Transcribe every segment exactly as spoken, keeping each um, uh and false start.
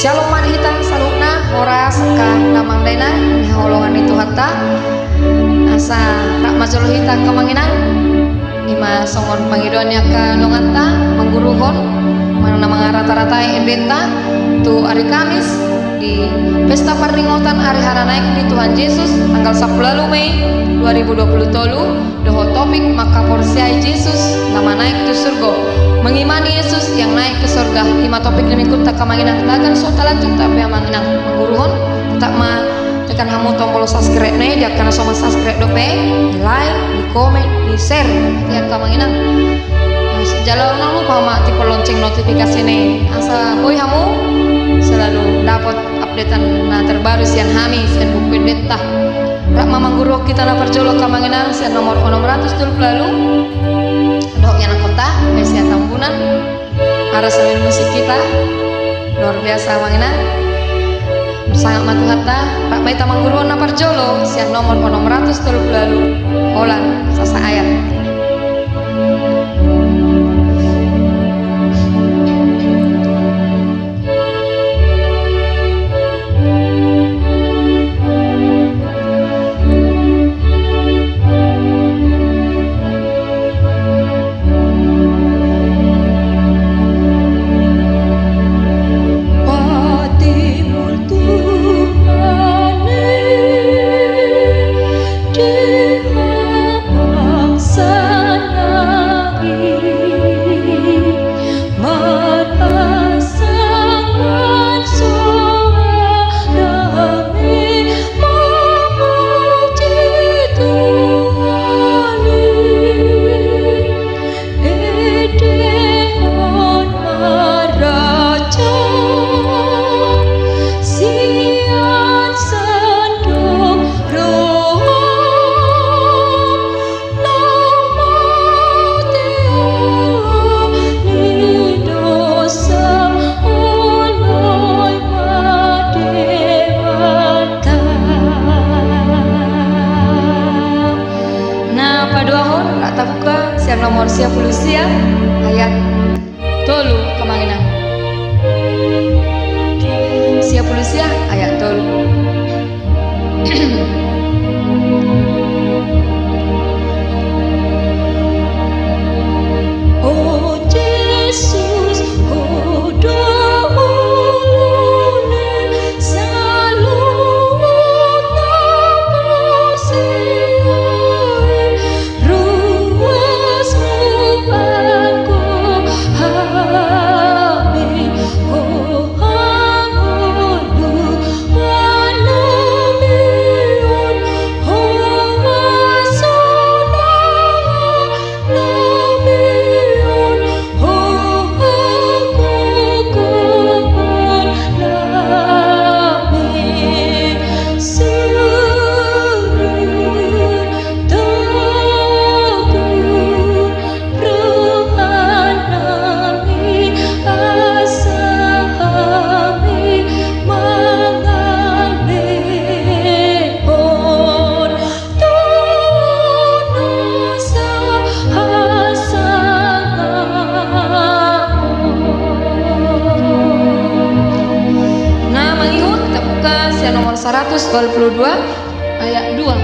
Jalo ma di hita saluhutna horas angka damang dainang, di haholongan ni Tuhanta. Asa rap ma jolo hita angka amang inang. I ma songon pangidoan ni angka donganta, mangguruhon manang na mangarata-ratai endenta tu ari Kamis di pesta parningotan ari haranaek ni Tuhan Jesus, tanggal sampulu ualu Mei dua ribu dua puluh tolu, dohot topik mangkaporseai Jesus na manaek tu surgo. Mengimani Yesus yang naik ke sorga, i ma topik ni minggunta angka amang inang. Dang so talanjut, tapi amang inang mangguruhon, tetap ma tekan hamu tombol subscribe na i, di angka na so ma-subscribe dope, di-like, di-comment, di-share, di angka amang inang. Jala unang lupa ma tipe lonceng notifikasi na i, asa boi hamu selalu dapot updatean na terbaru sian hami, sian Buku Endenta. Rap ma mangguruhon hita na parjolo angka amang inang, sian nomor onom ratus tolu pulu ualu. Dohot ianakhonta, Mesia Tambunan. Aransemen musik hita luar biasa amang inang. Bersama Tuhanta, rap ma hita mangguruhon na parjolo, sian nomor onom ratus tolu pulu ualu, Holan Sasaayat. Na paduahon, rap tabuka sian nomor sia pulu sia, ayat tolu, angka amang inang. Sia pulu sia, ayat tolu. O Jesus, Ho do ulu ni saluhut na porsea i. Ruas hubahen hami, Ho hangoluan nami on, Ho hasonangan nami on, Ho hagogoon nami. Surut togu roha nami asa hami mangalehon tu na sahasahana on. Na mangihut, tabuka sian nomor saratus tolu pulu dua, ayat dua.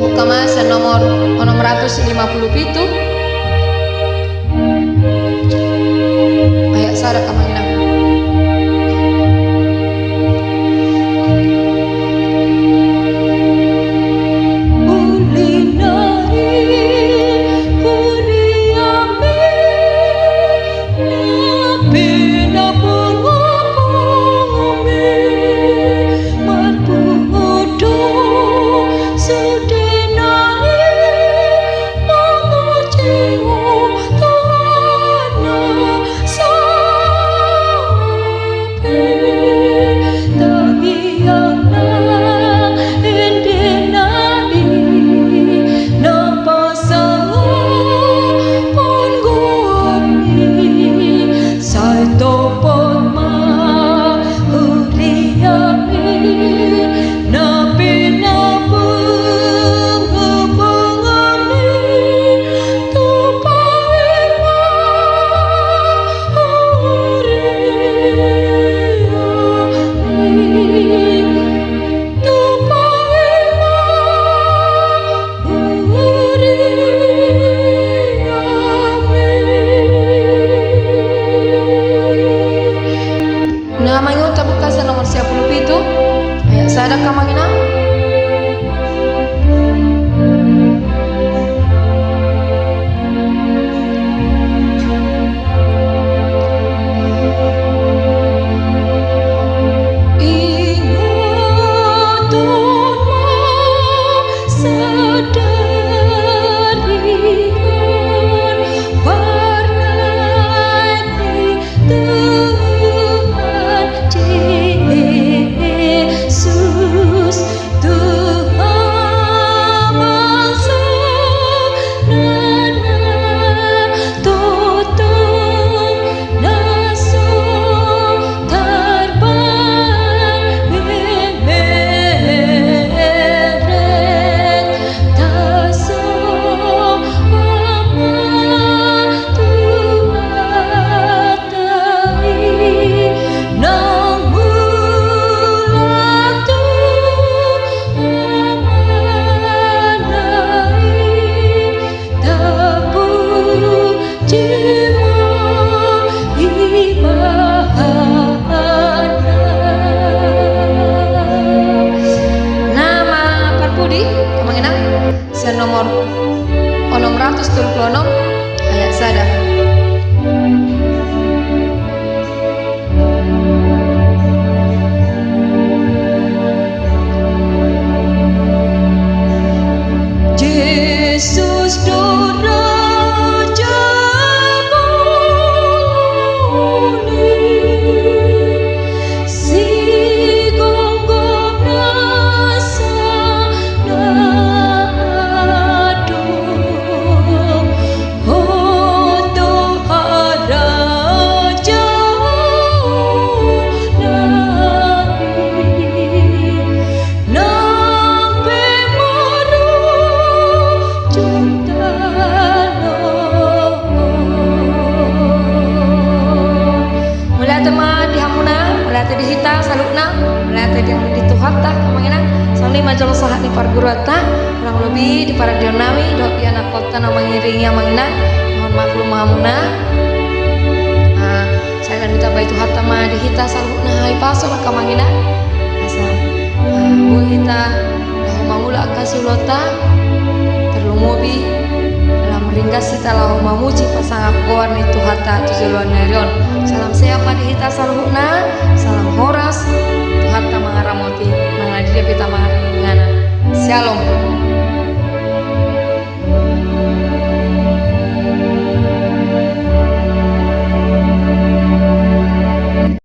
Buka ma sian nomor onom ratus lima pulu pitu. Ayat sada, amang inang. Uli nai, uli ami, na pinapungu-pungu mi, marpungu do sude nai, mamuji Ho Tuhan na sape. Tangiang na ende nai, na pasangapon goarMi, sai topot ma huria i, na pinapungu-pungu mi, tu paima huria i, tu paima huria i. Nah, amang inang, tabuka sian nomor sia pulu pitu. Ayat sada, amang inang. Ingoton ma sadari on, parngati Tuhan Jesus. Tuhan masuk nana totong na so tarbang memeret taso ama Tuhan. Nang mulak tu amana i, tapuji ma ibana. Nama parpudi, amang inang? Sian nomor onom ratus tolu pulu onom, ayat sada. Jesus do raja bolon i, sigomgom nasa na adong, hot do harajaonna i, nang pe marujung tano on. Mauliate ma di hamuna, mauliate di hita saluhutna, mauliate di, di Tuhanta, amang inang. Songon i ma jolo sahat ni parguruanta, kurang lobi di paradion nami dohot di anakhonta na mangiringi, amang inang. Mohon maklum ma hamuna. Ah, sai ditambai Tuhanta ma di hita saluhutna hahipason, amang inang. Asa, ah, boi hita laho mangula angka siulaonta, tarlumobi lam ringgas hita laho mamuji pasangap goar ni Tuhanta tu joloan ni ari on. Salam sehat ma di hita saluhutna, salam horas, Tuhanta mangaramoti, manang di dia pe hita mangaramoti.